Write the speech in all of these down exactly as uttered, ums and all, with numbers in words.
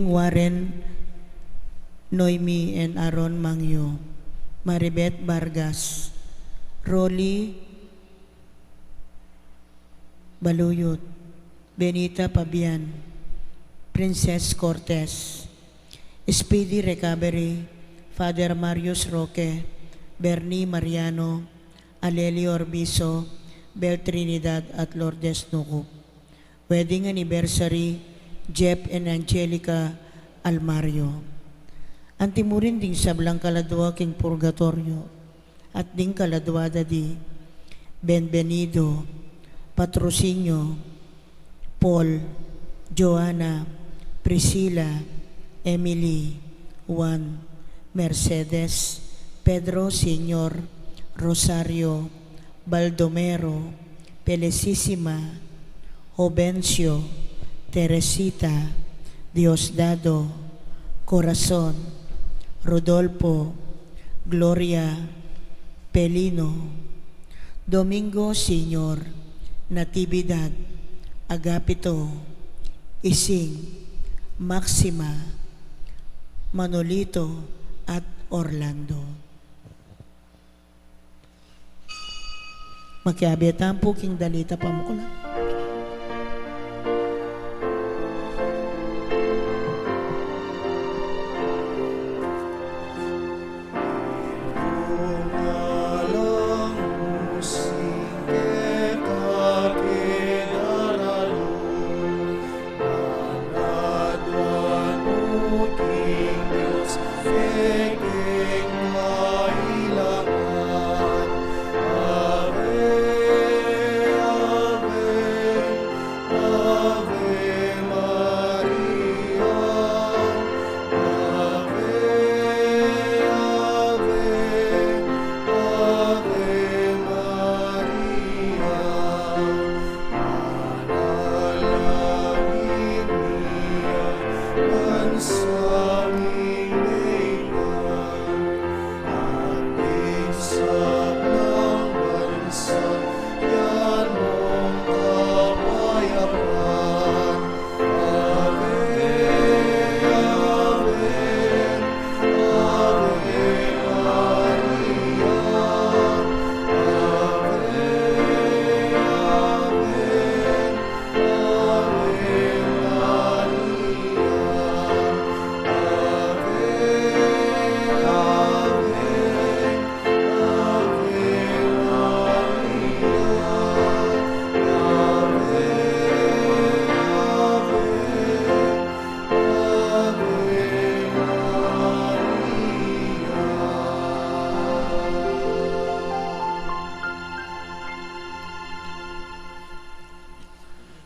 Warren, Noemi and Aaron Mangyo, Maribeth Vargas, Rolly Baluyot, Benita Pabian, Princess Cortez, speedy recovery, Father Marius Roque, Bernie Mariano, Aleli Orbizo, Bel Trinidad at Lourdes Nucup. Wedding anniversary, Jeff and Angelica Almario. Anti mu rin ding sablang kaladua king purgatoryo, at ding kaladua da di Benvenido, Patrocinio, Paul, Joanna, Priscilla, Emily, Juan, Mercedes, Pedro Senior, Rosario, Baldomero, Felicísima, Jovencio, Teresita, Diosdado, Corazon, Rodolfo, Gloria, Pelino, Domingo Senior, Natividad, Agapito, Ising, Maxima, Manolito, at Orlando. Makiabe tamu pu king dalita pamuklat.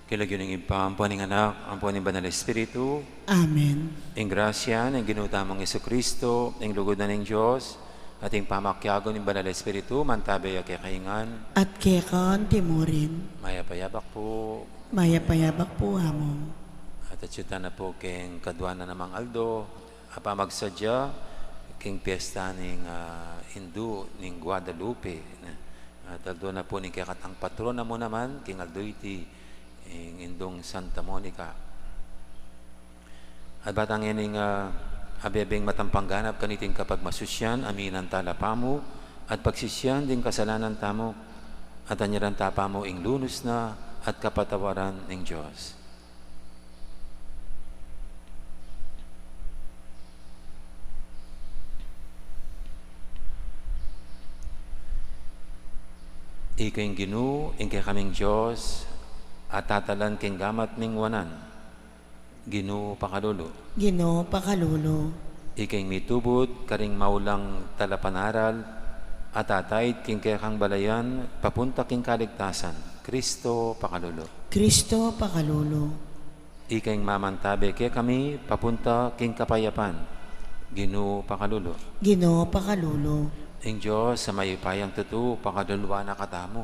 King lagyu ning Ibpa, ampo ning Anak, ampo ning Banal Espiritu. Amen. Ing grasya ning Ginu tamung Jesucristo, ing lugud na ning Dios, at ing pamakiabe ning Banal Espiritu, mantabe ya kekayu ngan. At keka naman murin. Mayap a yabak pu. Mayap a yabak pu, Among. At atyu tana pu king kadua na namang aldo a pamagsadya king piesta ning, ah, Indu ning Guadalupe. At aldo na pu ning kekatang patrona mu naman king aldo iti, ing Indung Santa Monica. At bang ita ngening, ah, abebeng matampang ganap kaniting kapagmasusyan, aminan tala pamu at pagsisian ding kasalanan tamu, at anyaran ta pamu ing lunus na at kapatawaran ning Dios. Ika ing Ginu, ing kekaming Dios, a tatalan king gamat ning wanan. Ginu, pakalulu. Ginu, pakalulu. Ika ing mitubud karing maulang talapanaral, a tataid king kekang balayan papunta king kaligtasan. Kristo, pakalulu. Kristo, pakalulu. Ika ing mamantabe kekami papunta king kapayapan. Ginu, pakalulu. Ginu, pakalulu. Ing Dios a mayupayang tutu, pakaluluan na katamu.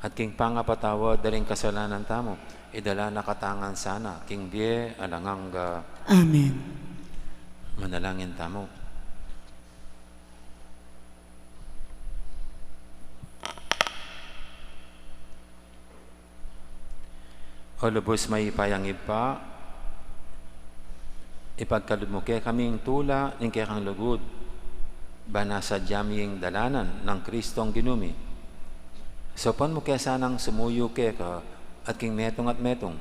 At king pangapatawad da ring kasalanan tamu, idala na katamu ngan sana king bie alang angga. Amen. Manalangin tamu. O lubus mayupayang Ibpa, Ipagkalub mu kekami ing tula ning kekang lugud, ban a sadya mi ing dalanan nang Kristong Ginu mi. Saupan mu ke sanang sumuyu keka at king metung at metung.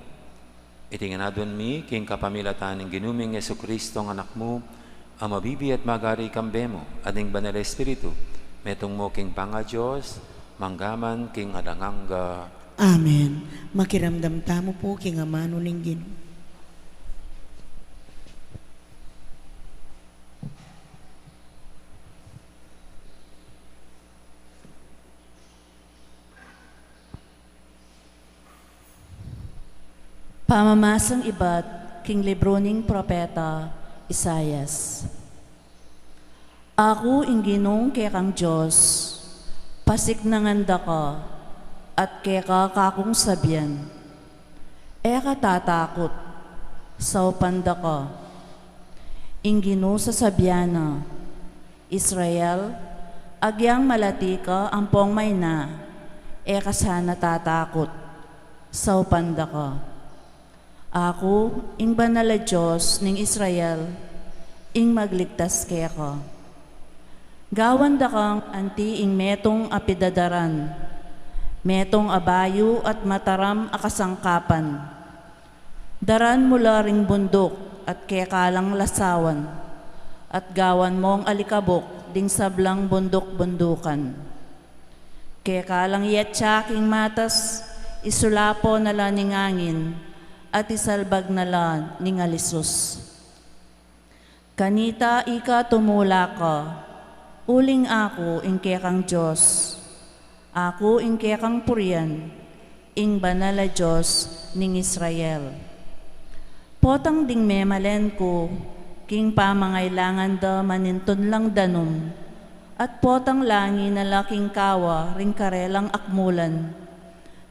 Iti ngan aduan mi king kapamilatan ning Ginu ming Jesucristo a Anak mu, a mabibie at magari kambe mu at ning Banal a Espiritu, metung mu king pangaDios, mangga man king alang angga. Amen. Makiramdam tamu pu king amanu ning Ginu. Pamamasang ibat king libru ning propeta Isaias. Aku ing Ginung kekang Dios, pasiknangan da ka, at keka kakung sabian. E ka tatakut, saupan da ka. Ing Ginu sasabian na, Israel, agyang malati ka ampong maina, e ka sana tatakut, saupan da ka. Aku, ing Banal a Dios ning Israel, ing magligtas keka. Gawan da kang anti ing metung a pidadaran, metung a bayu at mataram a kasangkapan. Daran mu la ring bunduk at keka lang lasawan, at gawan mong alikabuk ding sablang bunduk-bundukan. Keka lang iatsa king matas, isulapo na la ning angin, at isalbag na la ning alisus. Kanita ika tumula ka, uling aku ing kekang Dios, aku ing kekang purian, ing Banal a Dios ning Israel. Potang ding memalen ku king pamangailangan da manintun lang danum, at potang langi na la king kawa ring karelang akmulan.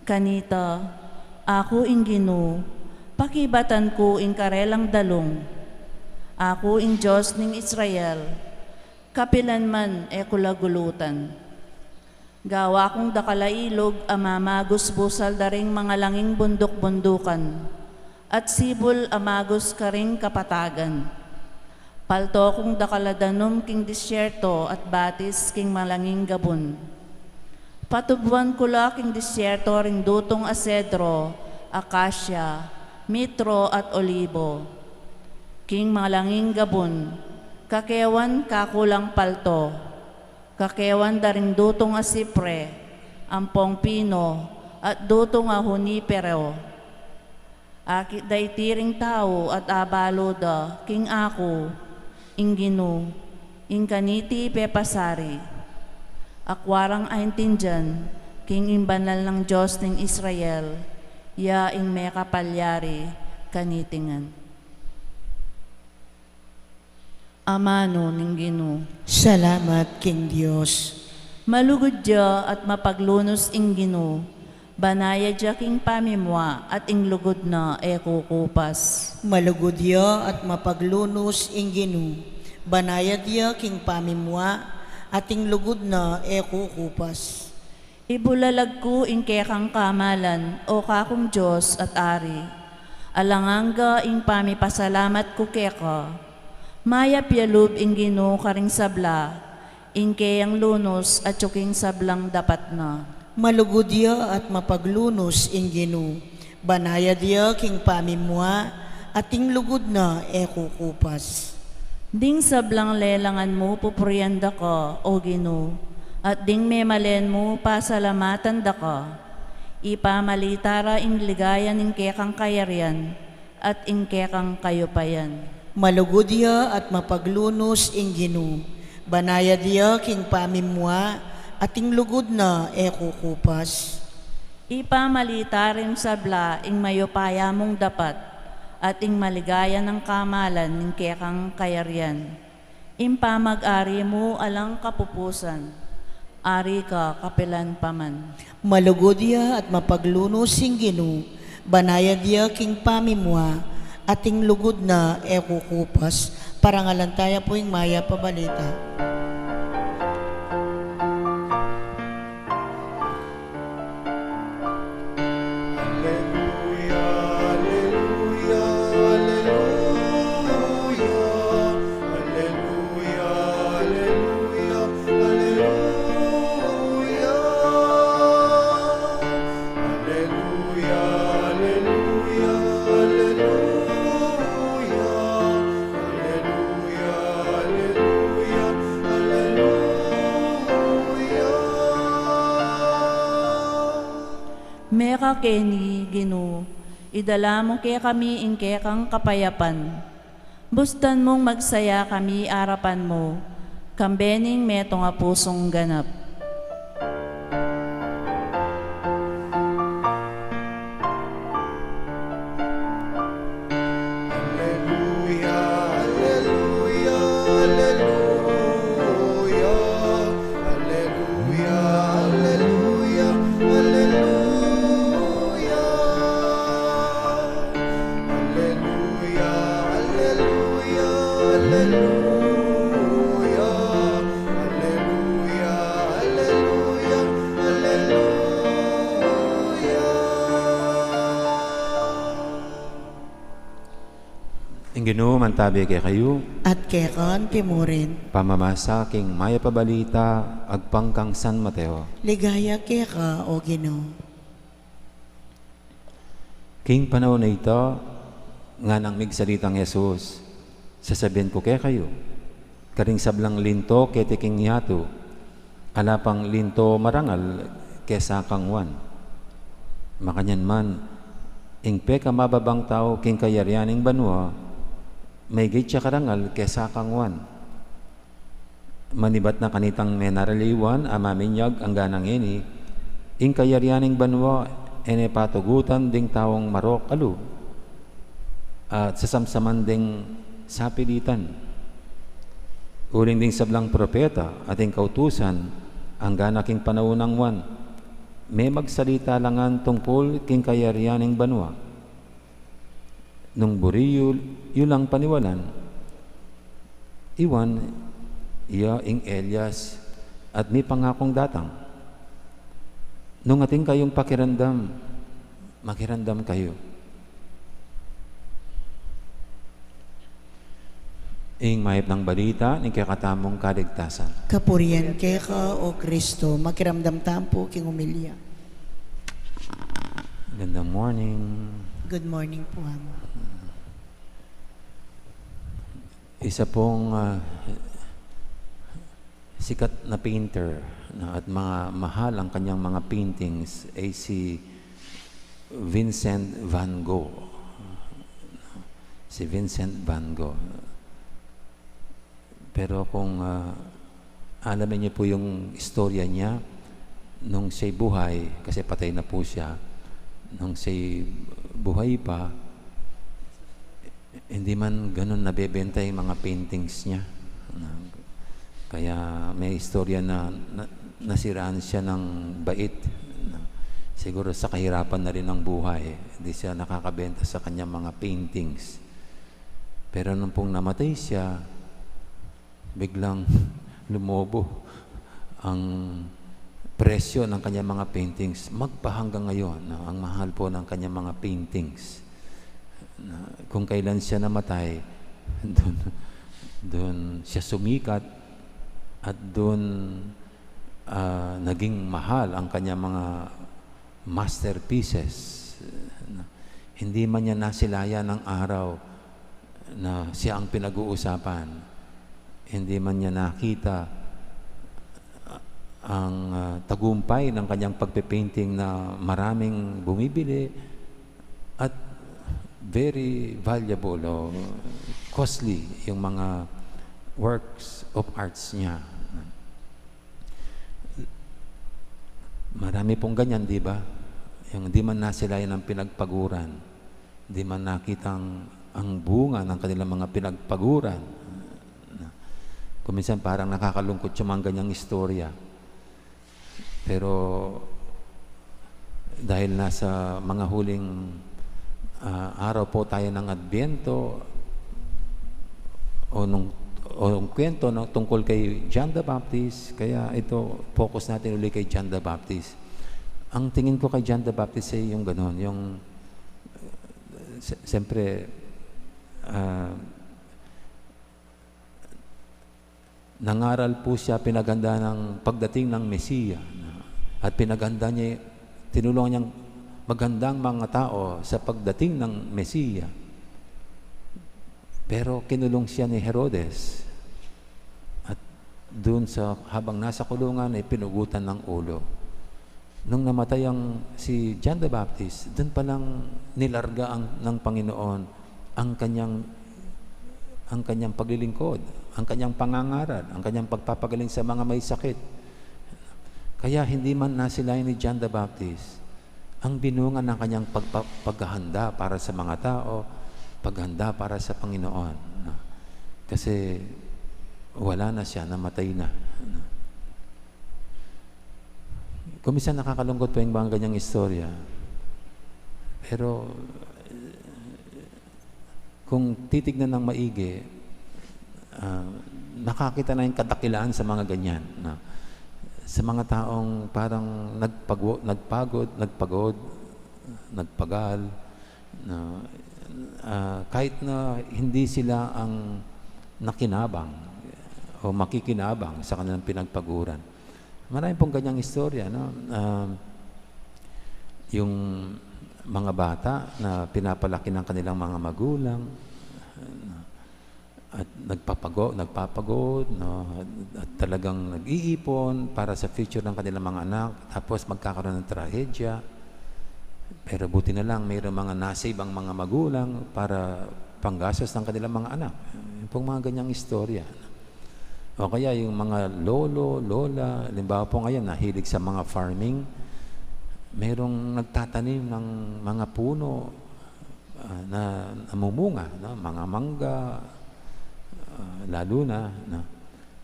Kanita, aku ing Ginu, pakibatan ku ing karelang dalung. Aku ing Dios ning Israel, kapilan man e ku la gulutan. Gawa kung dakal a ilug a mamagus busal da ring mangalanging bunduk-bundukan, at sibul a magus karing kapatagan. Palto kung dakal a danum king disyerto at batis king malanging gabun. Patubuan ku la king disyerto ring dutung a sedro, akasya, mitro at olibo. King malanging gabun, kakewan kaku lang palto, kakewan da ring dutung a sipre, ampong pino, at dutung a hunipero. Akit da iti ring tau at abalu da king aku, ing Ginu, ing kaniti pepasari. Akua rang aintindian king ing Banal nang Dios ning Israel, ya ing mekapalyari kaniti ngan. Amanu ning Ginu. Salamat king Dios. Malugud ya at mapaglunus ing Ginu, banayad ya king pamimua at ing lugud na e kukupas. Malugud ya at mapaglunus ing Ginu, banayad ya king pamimua at ing lugud na e kukupas. Ibulalag ku ing kekang kamalan, o kakung Dios at Ari. Alang angga ing pamipasalamat ku keka. Mayap ya lub ing Ginu karing sabla, ing keyang lunus atyu king sablang dapat na. Malugud ya at mapaglunus ing Ginu, banayad ya king pamimua, at ing lugud na e kukupas. Ding sablang lelangan mu pupurian da ka, o Ginu, at ding memalen mu pasalamatan da ka. Ipamalita ra ing ligaya ning kekang kayarian, at ing kekang kayupayan. Malugud ya at mapaglunus ing Ginu, banayad ya king pamimua, at ing lugud na e kukupas. Ipamalita ring sabla ing mayupaya mung dapat, at ing maligaya nang kamalan ning kekang kayarian. Ing pamag-ari mu alang kapupusan, ari ka kapilan pa man. Malugud ya at mapaglunus ing Ginu, banayad ya king pamimua, at ing lugud na e kukupas. Parangalan taya pu ing mayap a balita. Aleluya, aleluya, aleluya. Mekakeni, Ginu, idala mu kekami ing kekang kapayapan. Bustan mung magsaya kami arapan mu, kambe ning metung a pusung ganap. Alleluia, alleluia, alleluia. Alleluia, alleluia, alleluia. Alleluia, alleluia, alleluia. Alleluia, alleluia, alleluia. Ing Ginu mantabi kekayu. At keka mu rin. Pamamasa king Mayap a Balita agpang kang San Mateo. Ligaya keka, O Ginu. King panaun a ita, nganang migsalitang Jesus, sasabian ku kekayu, karing sablang linto keti king yatu, ala pang linto marangal kesa kang Juan. Makanyan man, ing pekamababang tau king kayarian ning banua, maygit ya karangal kesa kang Juan. Manibat na kanitang menaraliwan a maminyag angga na ngeni, ing kayarian ning banua e ne patugutan ding taung marok a lub at sasamsaman ding sapilitan. Uling ding sablang propeta at ding kautusan, angga na king panaun nang Juan, memagsalita la ngan tungkul king kayarian ning banua. Nung buri yu, yu lang paniwalan, i Juan, iya ing Elias at mipangakung datang. Nung atin kayung pakiramdam, makiramdam kayu. Ing Mayap a Balita ning kekatamung kaligtasan. Kapurian keka, O Kristo. Makiramdam tamu pu king omilya. Gandang morning. Good morning po, Ama. Isa pong, ah, sikat na painter, no, at mga mahal ang kanyang mga paintings ay si Vincent van Gogh. Si Vincent van Gogh. Pero kung, ah, alamin niyo po yung istorya niya, nung siya'y buhay, kasi patay na po siya, nung siya'y buhay pa, hindi man ganun nabebenta yung mga paintings niya. Na, kaya may istorya na, na nasiraan siya ng bait. Na, siguro sa kahirapan na rin ng buhay, hindi siya nakakabenta sa kanyang mga paintings. Pero nung pong namatay siya, biglang lumobo ang presyo ng kanyang mga paintings. Magpahanggang ngayon, no, ang mahal po ng kanyang mga paintings. Na, kung kailan siya namatay, dun, dun siya sumikat at dun, ah, naging mahal ang kanyang mga masterpieces. Hindi man niya nasilayan ang araw na siya ang pinag-uusapan. Hindi man niya nakita ang, ah, tagumpay ng kanyang pagpe-painting na maraming bumibili at very valuable o costly yung mga works of arts niya. Marami pong ganyan, di ba? Yung di man nasilayan ang pinagpaguran, di man nakitang ang bunga ng kanilang mga pinagpaguran. Kung minsan parang nakakalungkot yung mga ganyang istorya. Pero dahil nasa mga huling, ah, araw po tayo ng Adbyento, o nung, o nung kwento ng tungkol kay John the Baptist, kaya ito, focus natin uli kay John the Baptist. Ang tingin ko kay John the Baptist ay yung ganun, yung, si-, siyempre, ah, nangaral po siya, pinaghanda ng pagdating ng Mesiya. At pinaghanda niya, tinulungan niyang maghanda ang mga tao sa pagdating ng Mesiya. Pero kinulong siya ni Herodes. At dun sa, habang nasa kulungan, ay pinugutan ng ulo. Nung namatay ang si John the Baptist, dun palang nilarga ang, ng Panginoon ang kanyang, ang kanyang paglilingkod, ang kanyang pangangaral, ang kanyang pagpapagaling sa mga may sakit. Kaya hindi man nasilayan ni John the Baptist ang binunga ng kanyang pagpa-, paghahanda para sa mga tao, paghanda para sa Panginoon. Kasi wala na siya, namatay na. Kung minsan nakakalungkot po yung mga ganyang istorya. Pero kung titignan ng maigi, ah, nakakita na yung kadakilaan sa mga ganyan, no? Sa mga taong parang nagpago-, nagpagod, nagpagod, nagpagal, no? Ah, kahit na hindi sila ang nakinabang o makikinabang sa kanilang pinagpaguran. Marami pong ganyang istorya, no? Ah, yung mga bata na pinapalaki ng kanilang mga magulang, at nagpapago-, nagpapagod, no? At, at talagang nag-iipon para sa future ng kanilang mga anak, tapos magkakaroon ng trahedya. Pero buti na lang, mayroong mga nasibang mga magulang para panggastos ng kanilang mga anak. Yung pong mga ganyang istorya. O kaya yung mga lolo, lola, halimbawa po ngayon, nahilig sa mga farming, mayroong nagtatanim ng mga puno, ah, na namumunga, no? Mga mangga, ah, lalo na, no?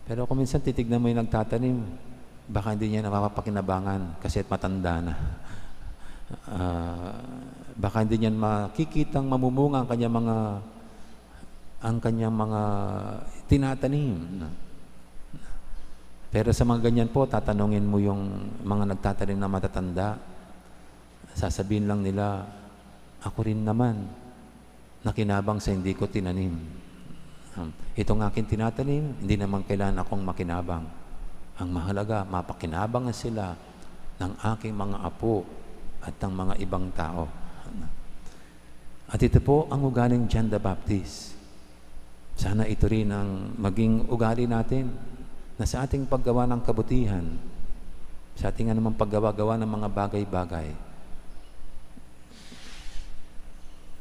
Pero kung minsan titignan mo yung nagtatanim, baka hindi niya napapakinabangan kasi at matanda na. Ah, baka hindi niya makikitang mamumunga ang kanyang mga, ang kanyang mga tinatanim, no? Pero sa mga ganyan po, tatanungin mo yung mga nagtatanim na matatanda, sasabihin lang nila, "Ako rin naman, nakinabang sa hindi ko tinanim. Um, itong aking tinatanim, hindi naman kailangan akong makinabang. Ang mahalaga, mapakinabang sila ng aking mga apo at ng mga ibang tao." At ito po ang ugaling John the Baptist. Sana ito rin ang maging ugali natin, na sa ating paggawa ng kabutihan, sa ating anumang paggawa-gawa ng mga bagay-bagay,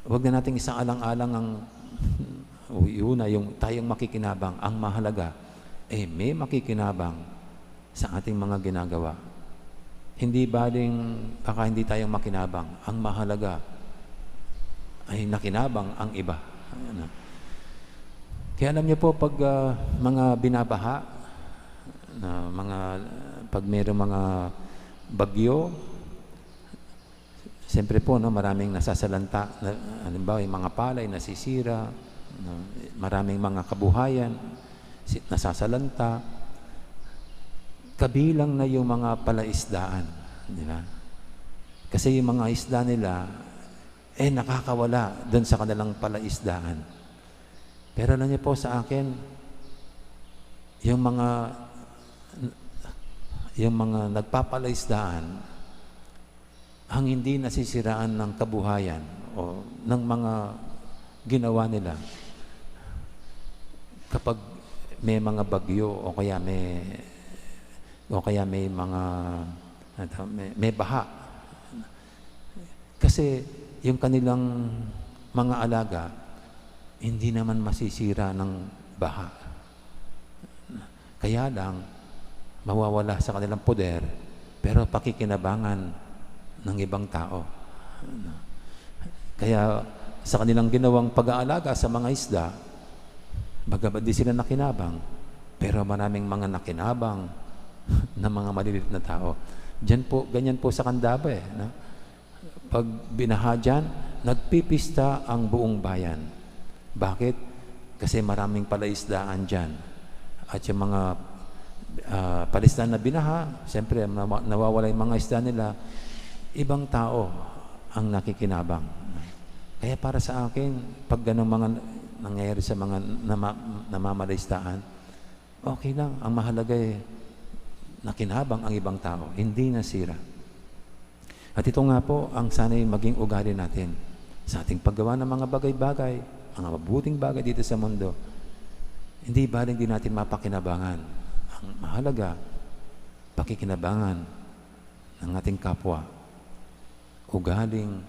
huwag na nating isaalang-alang ang, o, una, yung tayong makikinabang. Ang mahalaga, eh, may makikinabang sa ating mga ginagawa. Hindi baling baka hindi tayo makinabang. Ang mahalaga ay nakinabang ang iba. Ayan, ah. Kaya alam niyo po, pag, ah, mga binabaha, na mga, pag mayroong mga bagyo, siyempre po, no, maraming nasasalanta. Na, halimbawa, yung mga palay nasisira, no, maraming mga kabuhayan si-, nasasalanta. Kabilang na yung mga palaisdaan, di ba? Kasi yung mga isda nila, eh, nakakawala dun sa kanilang palaisdaan. Pero alam niyo po, sa akin, yung mga, yung mga nagpapalaisdaan, ang hindi nasisiraan ng kabuhayan o ng mga ginawa nila kapag may mga bagyo o kaya may, o kaya may mga, ano, may, may baha. Kasi yung kanilang mga alaga, hindi naman masisira ng baha. Kaya lang, mawawala sa kanilang poder, pero pakikinabangan ng ibang tao. Kaya sa kanilang ginawang pag-aalaga sa mga isda, bagamat di sila nakinabang, pero maraming mga nakinabang na mga maliliit na tao. Diyan po, ganyan po sa Candaba, eh, no? Pag binaha diyan, nagpipista ang buong bayan. Bakit? Kasi maraming palaisdaan diyan. At yung mga, ah, palaisdaan na binaha, siyempre, nawa-, nawawala yung mga isda nila, ibang tao ang nakikinabang. Kaya para sa akin, pag ganun mga nangyayari sa mga nama-, namamalaisdaan, okay lang. Ang mahalaga, eh, nakinabang ang ibang tao, hindi nasira. At ito nga po ang sana'y maging ugali natin sa ating paggawa ng mga bagay-bagay, mga mabuting bagay dito sa mundo. Hindi baling di natin mapakinabangan. Ang mahalaga, pakikinabangan Ang ating kapwa, ugaling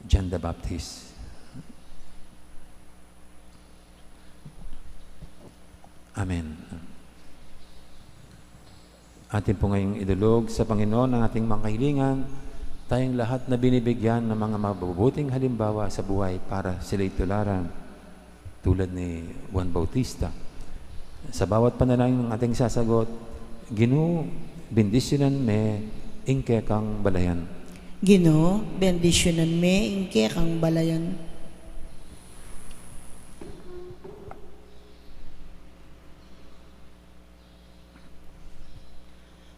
John the Baptist. Amen. Atin po ngayong idulog sa Panginoon ang ating mga kahilingan, tayong lahat na binibigyan ng mga mabubuting halimbawa sa buhay para sila'y tularan, tulad ni Juan Bautista. Sa bawat panalangin ng ating sasagot, Ginu, bendisyunan me ing kekang balayan. Ginu, bendisyunan me ing kekang balayan.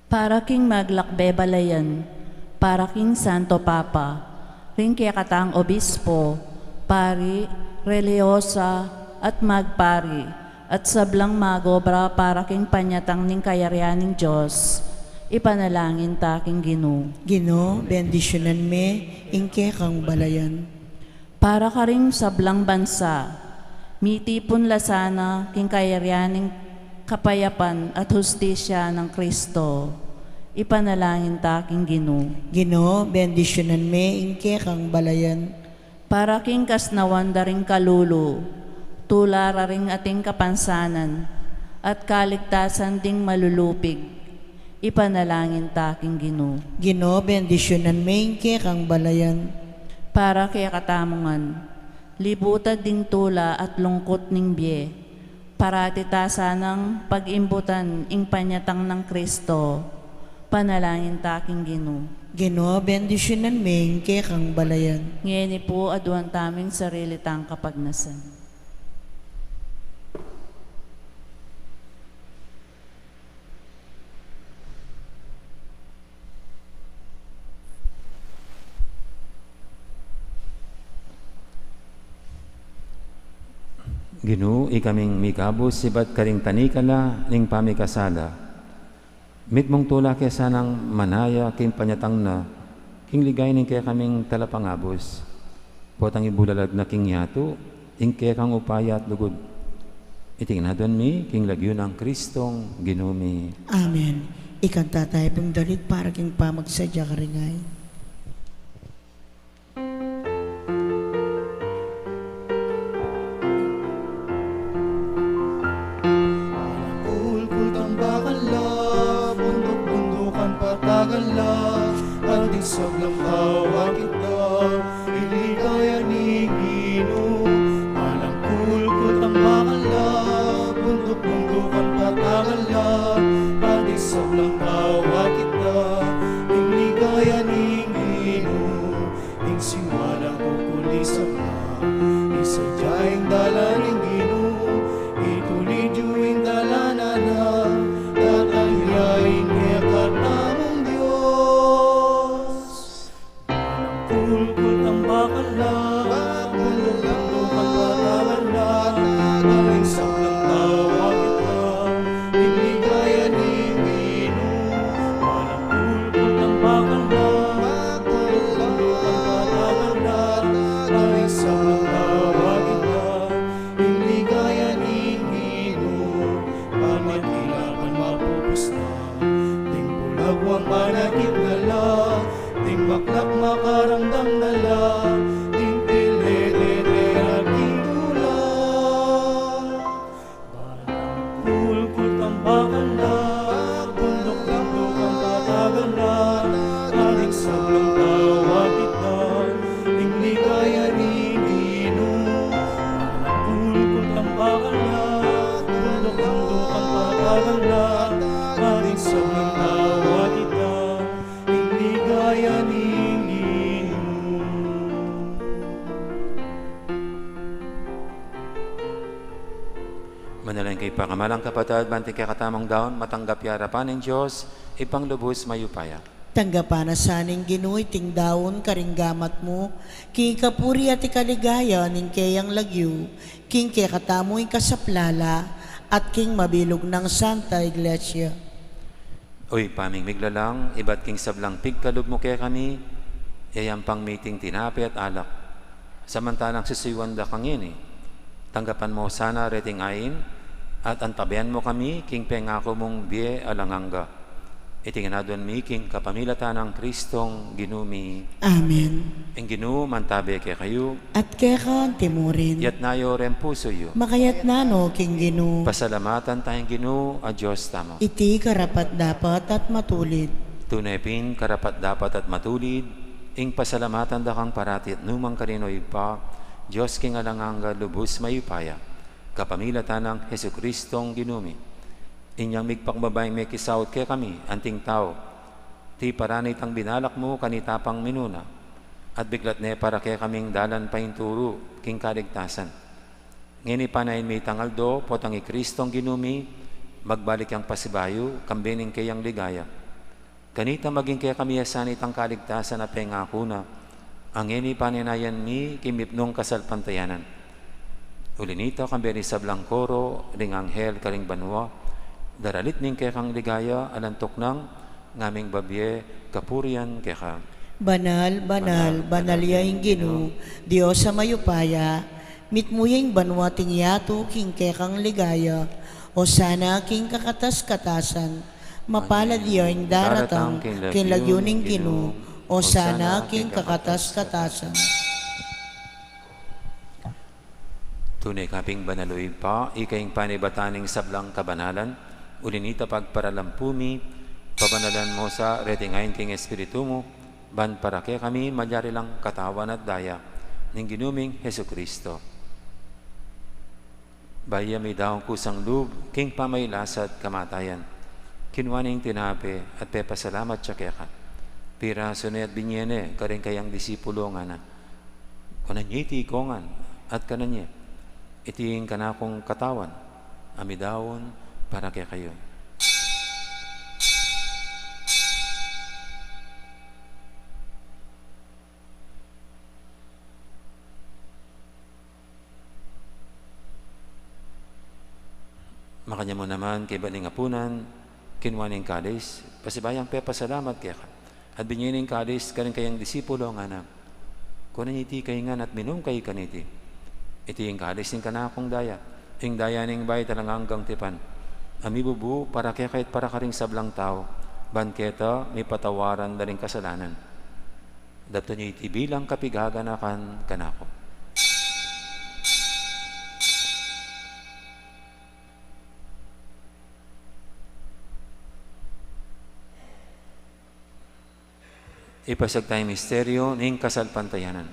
Para king maglakbe balayan, para king Santo Papa, ring kekatang obispo, pari, relihiyosa, at magpari, at sablang magobra para king panyatang ning kayarian ning Dios, ipanalangin ta king Ginu. Ginu, bendisyunan me ing kekang balayan. Para karing sablang bansa, mitipun la sana king kayarian ning kapayapan at hustisya nang Kristo. Ipanalangin ta king Ginu. Ginu, bendisyunan me ing kekang balayan. Para king kasnawan da ring kalulu, tula ra ring ating kapansanan, at kaligtasan ding malulupig, ipanalangin ta king Ginu. Ginu, bendisyunan me ing kekang balayan. Para kekatamu ngan, libutan ding tula at lungkut ning bie, parati ta sanang pag-imbutan ing panyatang nang Kristo, panalangin ta king Ginu. Ginu, bendisyunan me ing kekang balayan. Ngeni pu, aduan tamu ing sarili tang kapagnasan. Ginu, ikaming mikabus ibat karing tanikala ning pamikasala, mitmung tula ke sanang manaya king panyatang na, king ligaya ning kekaming talapangabus. Potang ibulalag na king yatu ing kekang upaya at lugud. Iti ngan aduan mi king lagyu nang Kristong Ginu mi. Amen. Ikanta tamu pung dalit para king pamagsadya karing ain. Kulkul tambak la, bunduk-bundukan patagan la, anting sablang bawa kita, ing ligaya ning Ginu. Manang kulkul tambak la, bunduk-bundukan patagan la, anting sablang bawa kita, ing ligaya ning Ginu. Ing siwala kukulisan na, ing sadya ing dalan ning Ginu, itulid yu ing dalan na, datang ya ing kekatamung Dios. Kulkul tambak la, kulkul tambak la, aling sablang bawa kita, ing ligaya ning Ginu. Manang kulkul tambak la, kulkul tambak la, aling sablang bawa kita, ing ligaya ning Ginu. Pamatilapan mapupus na, ding bulagwang manakit na la, ding maklak makaramdam na la, ding pilete de aking tula. Kulkul tambakan la, bunduk-bundukan patagan la, aling sablang bawa kita, ing ligaya ning Ginu. Kulkul tambakan la, bunduk-bundukan patagan la, aling sablang bawa kita, ing ligaya ning Ginu. Manalangin kayu, pakamalan kung kapatad, ban ing kekatamung daun matanggap ya arapan ning Dios, Ibpang lubus mayupaya. Tanggapan na sa ning Ginu iting daun karing gamat mu, king ikapuri at ikaligaya ning keyang lagyu, king kekatamung ikasaplala, at king mabilug nang Santa Iglesia. O Ibpa ming miglalang, ibat king sablang pigkalub mu kekami, yayampang mi iting tinape at alak, samantalang sisuyuan da kang ini. Tanggapan mu sana reting ain, at antabayan mu kami king pengaku mung bie alang angga. Iti ngan aduan mi king kapamilatan nang Kristong Ginu mi. Amen. Ing Ginu mantabe kekayu. At keka antimurin. Iyatas yu reng pusu yu. Makayatas no king Ginu. Pasalamatan taya ing Ginu a Dios tamu. Iti karapat-dapat at matulid. Tune pin karapat-dapat at matulid, ing pasalamatan da kang parati at nukarin man, o Ibpa, Dios king alang angga, lubus mayupaya, kapamilatan nang Jesucristong Ginu mi. Inyang migpakumbaba yang mekisaut kekami, anting tau, tiparan itang binalak mu kanita pang minuna, at biklat ne para kekaming dalan painturu king kaligtasan. Ngeni panayan mi itang aldo, potang i Kristong Ginu mi, magbalik yang pasibayu, kambe ning keyang ligaya. Kanita maging kekami ya sana itang kaligtasan a pengaku na, a ngeni panayan mi king mipnung kasalpantayanan. Uli nita, kambe ring sablang koro ring anghel karing banua, daralit ning kekang ligaya, alang tuknang ngaming babie kapurian keka. Banal, banal, banal ya ing Ginu, Dios a mayupaya, mitmu ya ing banua at ing yatu king kekang ligaya, Osana king kakatas-katasan, mapalad ya ing daratang king lagyu ning Ginu, Osana king kakatas-katasan. Tune ka pin banal, o Ibpa, ika ing panibatan ning sablang kabanalan, uli nita pagparalampu mi, pabanalan mu sa reting ain king Espiritu mu, ban para kekami malyari lang katawan at daya ning Ginu ming Jesucristo. Bayu ya midaun kusang lub king pamagkasakit at kamatayan, kinua ne ing tinape at pepasalamat ya keka. Pirasu ne at binie ne karing kayang disipulo, ngana: Kunan ye iti ikongan at kanan ye. Iti ing kanakung katawan a midaun para kekayu. Makanyan mu naman, kaybat ning apunan, kinua ne ing kalis, pasibayu yang pepasalamat keka, at binie ne ing kalis karing kayang disipulo, ngana: Kunan ye iti kayu ngan at minum kayu kaniti. Iti ing kalis ning kanakung daya, ing daya ning bayu at alang anggang tipan, a mibubu para kekayu at para karing sablang tau, ban keta mipatawaran da ring kasalanan. Daptan ye iti bilang kapaganakan kanaku. Ipasiag taya ing misteryu ning kasalpantayanan.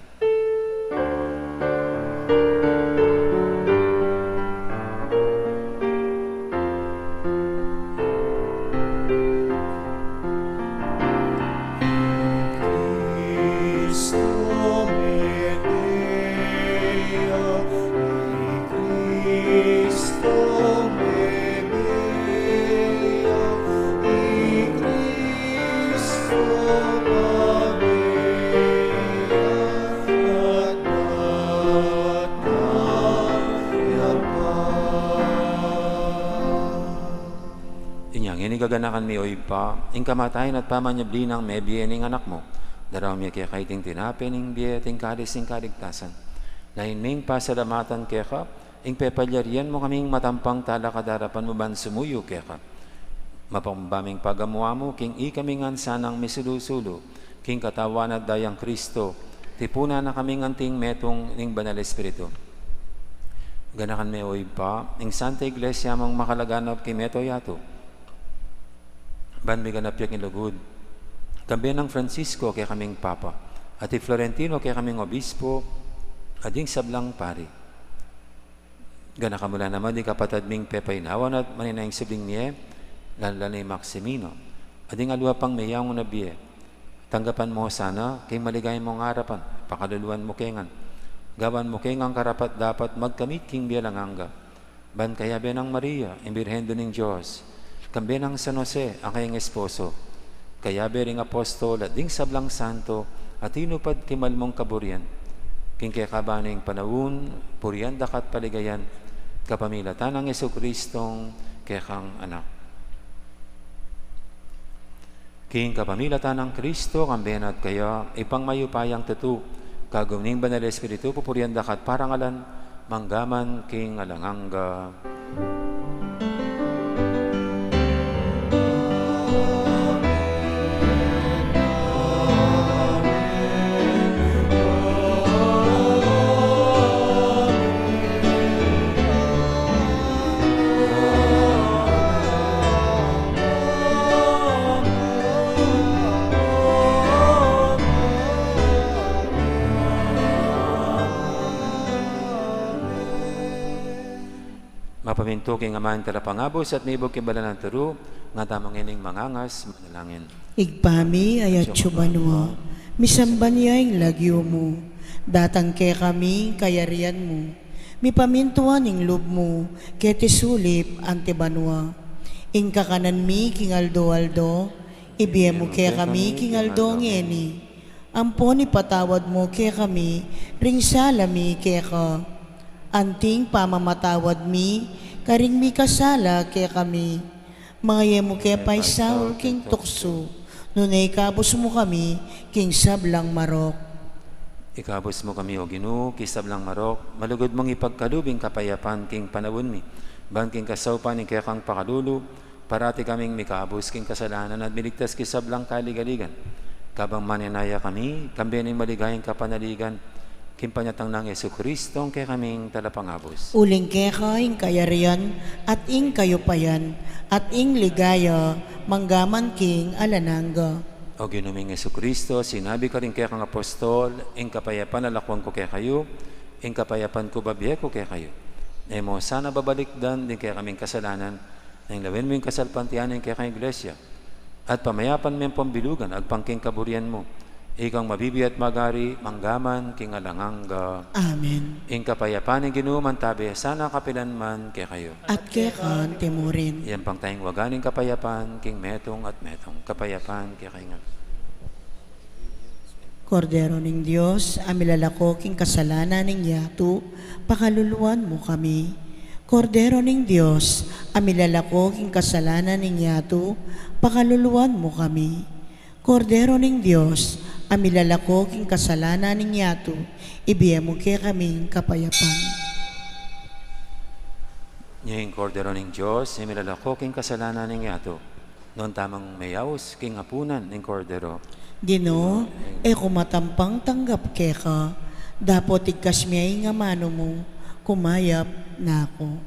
Inya ngeni gaganakan mi, o Ibpa, ing kamatayan at pamanyubli nang mebie ning Anak mu. Daraun mi keka iting tinape ning bie at ing kalis ning kaligtasan, lalu ming pasalamatan keka, ing pepalyarian mu kaming matampang talakad king arapan mu ban sumuyu keka. Mapakumbaba ming pagamu-amu king ikami ngan sanang misulu-sulu king katawan at dayang Kristo, tipunan na kaming anting metung ning Banal Espiritu. Ganakan me, o Ibpa, ing Santa Iglesia mung makalaganap king mabilug a yatu, ban miganap ya king lugud. Kambe nang Francisco a kekaming Papa, at i Florentino a kekaming Obispo, at ding sablang pari. Ganakan mu la naman ding kapatad ming pepaynawan at manenaya king sibling mie, lalu na i Maximino, at ding aliwa pang meyangu na bie. Tanggapan mu sana king maligaya mung arapan, pakaluluan mu ke ngan. Gawan mu ke ngan karapat-dapat magkamit king bie alang angga. Ban kayabe nang Maria, ing Birhen Indu ning Dios, kambe nang San Jose, a kayang esposo, kayabe ring apostol at ding sablang santo a tinupad king mal mung kaburian, king kekaban ning panaun, purian da ka at paligayan, kapamilatan nang Jesucristong kekang Anak. King kapamilatan nang Kristo, kambe na at kaya, Ibpang mayupayang tutu, kagum ning Banal Espiritu, pupurian da ka at parangalan, mangga man king alang angga. Pamintu king Ama ing Talapangabus at mibug king banal a turu, ngana tamu ngening mangangas manalangin. Ibpa mi, atsu ka banua, misamban ya ing lagyu mu, datang kekami ing kayarian mu, mipamintuan ing lub mu, keti sulip anti banua. Ing kakanan mi king aldo-aldo, ibie mu kekami king aldo ngeni. Ampon ipatawad mu kekami ring sala mi keka, anting pamamatawad mi karing mikasala kekami. Manga e mu ke paisaul king tuksu, nune ikabus mu kami king sablang marok. Ikabus mu kami, O Ginu, king sablang marok, malugud mung ipagkalub ing kapayapan king panaun mi, ban king kasaupan ning kekang pakalulu, parati kaming mikabus king kasalanan at miligtas king sablang kaligaligan. Kabang manenaya kami, kambe ning maligayang kapanaligan, king panyatang nang Jesucristo, ing kekaming Talapangabus. Uling keka ing kayarian, at ing kayupayan, at ing ligaya, manggaman king alang angga. O Ginu ming Jesucristo, sinabi karing kekang apostol, ing kapayapan lalakwan ku kekayu, ing kapayapan ku babie ku kekayu. E mu sana babalikdan ding kekaming kasalanan, nune lawen mu ing kasalpantayanan ning kekang Iglesia, at pamayapan me ampon bilugan agpang king kaburian mu. Ikang mabibie at magari, manggaman king alang angga. Amen. Ing kapayapan ning Ginu mantabe sana kapilan man kekayu. At keka mu rin. Yan pang tayang waga ning kapayapan king metung at metung. Kapayapan kekayu ngan. Kordero ning Dios, a milalako king kasalanan ning yatu, pakaluluan mu kami. Kordero ning Dios, a milalako king kasalanan ning yatu, pakaluluan mu kami. Kordero ning Dios, a milalako king kasalanan ning yatu, ibie mu kekaming kapayapan. Ing Kordero ning Dios, a milalako king kasalanan ning yatu. Nuan tamung meyaus king apunan ning Kordero. Ginu, e ku matampang tanggap keka, dapot igkas me ing amanu mu, kumayap na ku.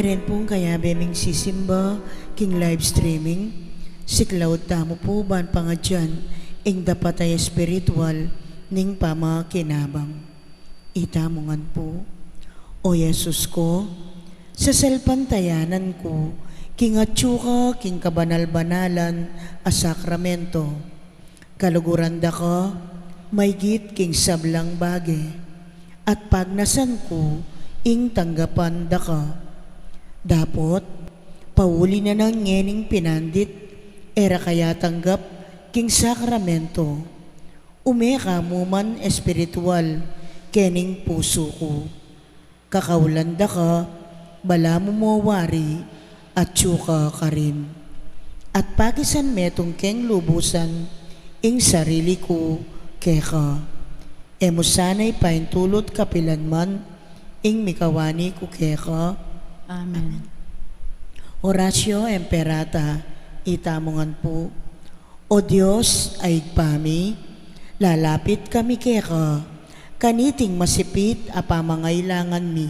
Ren pung kayabe ming sisimba king live streaming, siklaud tamu pu ban pangadyan ing dapat a espiritual ning pamakinabang. Itamu ngan pu. O Jesus ko, sasalpantayanan ku king atyu ka king kabanal-banalan a sakramento. Kaluguran da ka maygit king sablang bage, at pagnasan ku ing tanggapan da ka. Dapot, pauli na nang ngening pinandit, e ra ka yatanggap king sakramento. Ume ka mu man espiritual kening pusu ku. Kakaulan da ka, balamu mo wari, atyu ka karin. At pakisan metung keng lubusan ing sarili ku keka. E mu sana ipaintulut kapilan man ing mikawani ku keka. Amen. Oratio Imperata, itamu ngan pu. O Dios a Ibpa mi, lalapit kami keka, kaniting masipit a pamangailangan mi.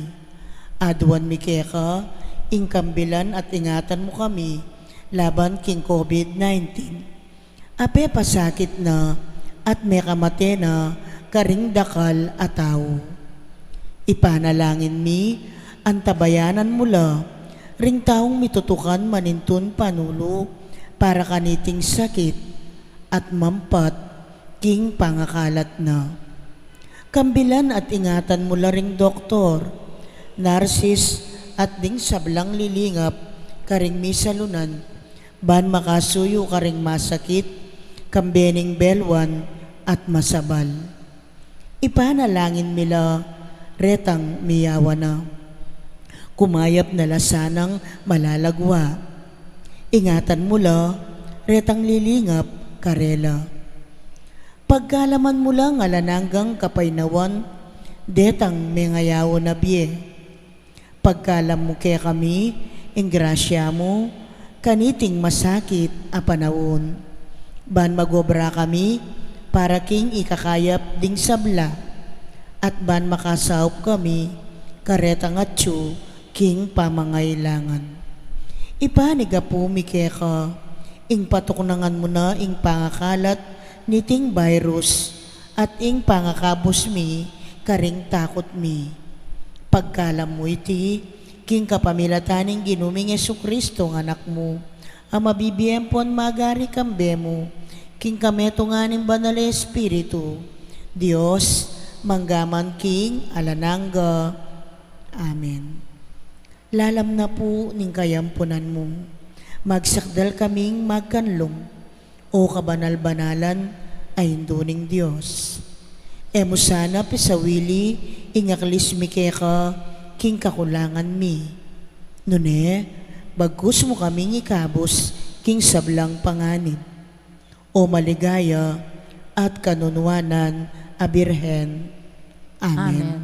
Aduan mi keka ing kambilan at ingatan mu kami laban king COVID nineteen. A pepasakit na at mekamate na karing dakal a tau. Ipanalangin mi, antabayanan mu la ring taung mitutukan manintun panulu para kaniting sakit at mampat king pangakalat na. Kambilan at ingatan mu la ring doktor, narsis, at ding sablang lilingap karing misalunan, ban makasuyu karing masakit, kambe ning belwan at masabal. Ipanalangin mi la retang miyawan na. Kumayap na la sanang malalagwa. Ingatan mu la retang lilingap karela. Pagkalaman mu lang alang anggang kapaynawan detang mengayaun a bie. Pagkalam mu kekami ing grasya mu kaniting masakit a panaun, ban magobra kami para king ikakayap ding sabla, at ban makasaup kami karetang atyu king pamangailangan. Ipanigapu mi keka ing patuknangan mu na ing pangakalat niting virus at ing pangakabus mi karing takut mi. Pagkalam mu iti king kapamilatan ning Ginu ming Jesucristo a Anak mu, a mabibie ampon magari kambe mu king kametungan ning Banal a Espiritu, Dios, mangga man king alang angga. Amen. Lalam na pu ning kayampunan mu, magsakdal kaming magkanlung, O kabanal-banalan a Indu ning Dios. E mu sana pisawili ing aklis mi keka king kakulangan mi. Nune, bagkus mu kaming ikabus king sablang panganib. O maligaya at kanunuanan a Birhen. Amen. Amen.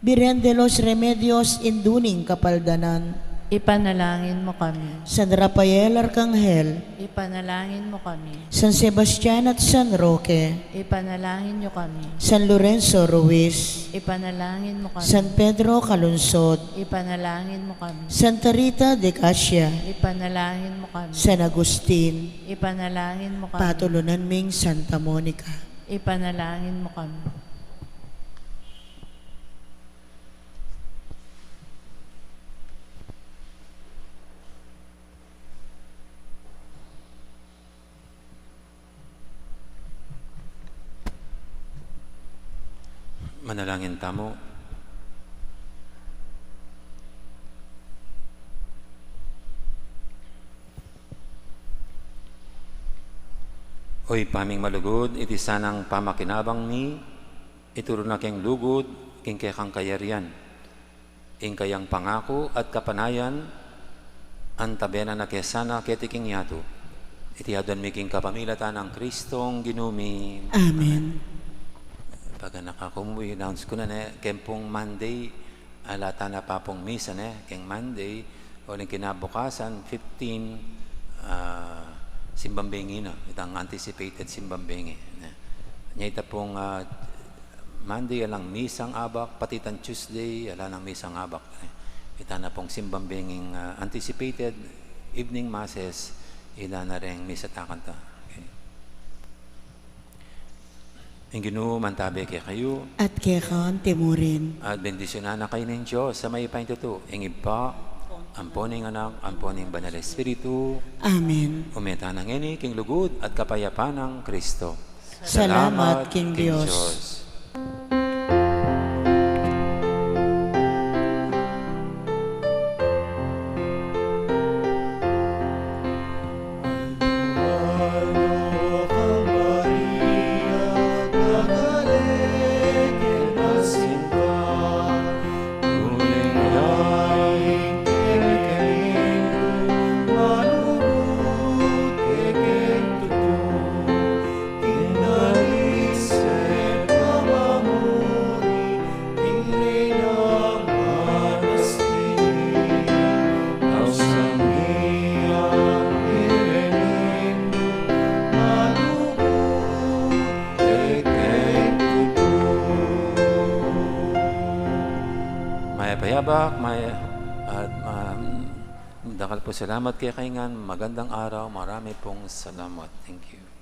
Birhen de los Remedios, Indu ning Kapaldanan. Ipanalangin mu kami. San Rafael Arkanghel. Ipanalangin mu kami. San Sebastian at San Roque. Ipanalangin yu kami. San Lorenzo Ruiz. Ipanalangin mu kami. San Pedro Calungsod. Ipanalangin mu kami. Santa Rita de Casia. Ipanalangin mu kami. San Agustin. Ipanalangin mu kami. Patulunan ming Santa Monica. Ipanalangin mu kami. Manalangin tamu. O Ibpa ming malugud, iti sanang pamakinabang mi, ituru na keng lugud king kekang kayarian. Ing kayang pangaku at kapanayan, antabe na na ke sana keti king yatu. Iti aduan mi king kapamilatan nang Kristong Ginu mi. Amen. Paganak aku mu, i-announce ku na ne, keng pung Monday, ala tana pa pung misa ne, keng Monday, uling kinabukasan, fifteen, ah, simbang bengi na, itang anticipated simbang bengi, ne. Nya ita pung, ah, Monday, alang misang abak, pati itang Tuesday, ala nang misang abak, ne. Ita na pung simbang benging, ah, anticipated evening masses, ila na reng misa ta kanta. Okay. Ing Ginu mantabe kekayu. At keka antimurin. At bendisyunan na kayu ning Dios a mayupayang tutu, ing Ibpa, ampo ning Anak, ampo ning Banal Espiritu. Amen. Ume tana ngeni king lugud at kapayapan nang Kristo. Salamat king Dios. Mayap a yabak, may-, at, um, dakal pung salamat kekayu ngan. Magandang araw, marami pong salamat. Thank you.